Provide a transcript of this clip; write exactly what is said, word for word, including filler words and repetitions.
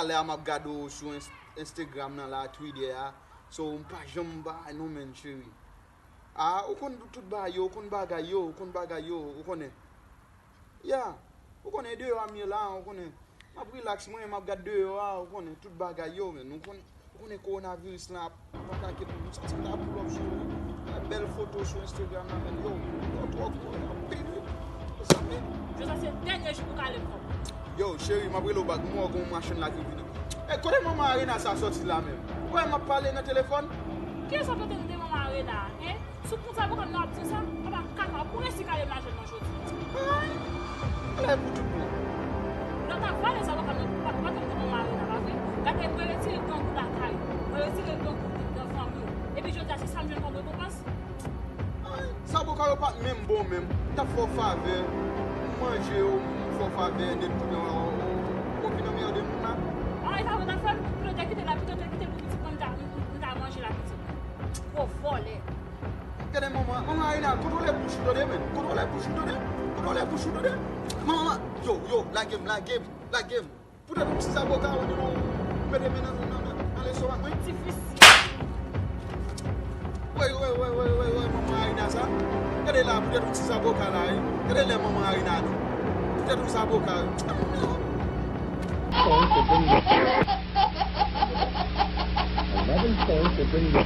Talè a m ap gade w sou Ins- Instagram nan la, Twitter a. So, m pa janm bay non, menn, cheri. Ah, ou konn tout bagay yo, ou konn bagay yo, ou konn bagay yo, ou konnen. Ya, ou konnen deyò a m ye la, ou konnen. M ap relax mwen, m ap gad deyò a, ou konnen, tout bagay yo, menn. Ou konn, ou konnen kowonaviris lan ap atake nou, m santi m ta pull up sou ou. Bèl foto sou Instagram la, menn. Yo, yo twò gwo, yo anpil, wi. Mezanmi. Jodi a se dènye jou pou kale m kòb. Yo, cheri, m ap rele w bak. M wè w gen yon machann la ki vini. E, kote manman Arena sa sòti la menm? Ou wè m ap pale nan telefòn? Kiyès ap tande manman Arena a, en? Si w konn sa avoka m nan ap di sa, papa kaka, ou resi kale m lajan nan jodi. Ay, alè pou tout moun. Lè w ta vale sa avoka m nan, ou pa, ou pa t ap di manman Arena, pa vre? Gade, mwen retire grangou lakay ou, mwen retire grangou nan fanmi w. Epi jodi a, se sa m jwenn kòm rekonpans? Ay, sa avoka yo pa t menm bon menm. M t ap fè w favè, m manje yo, m fè w favè, de tout nan, ou vin anmède moun la. Ay, sa vre, n ap fè m, pito te kite la, pito te kite l pou pitit mwen, m ta, m ta manje la, pitit mwen. Gwo vòlè. Gade manman, manman Arena, kontwole bouch ou tande, menn. Kontwole bouch ou tande. Kontwole bouch ou tande. Manman, yo, yo, lage m, lage m, lage m. Poutèt yon ti zaboka, ou di nou mete men nan, nan, nan, nan lestomak mwen. Difisil. Woy, woy, woy, manman Arena sa. Gade la, poutèt yon ti zaboka la, wi. Gade lè manman Arena nou. Poutèt yon zaboka, wi. Another story to bring you.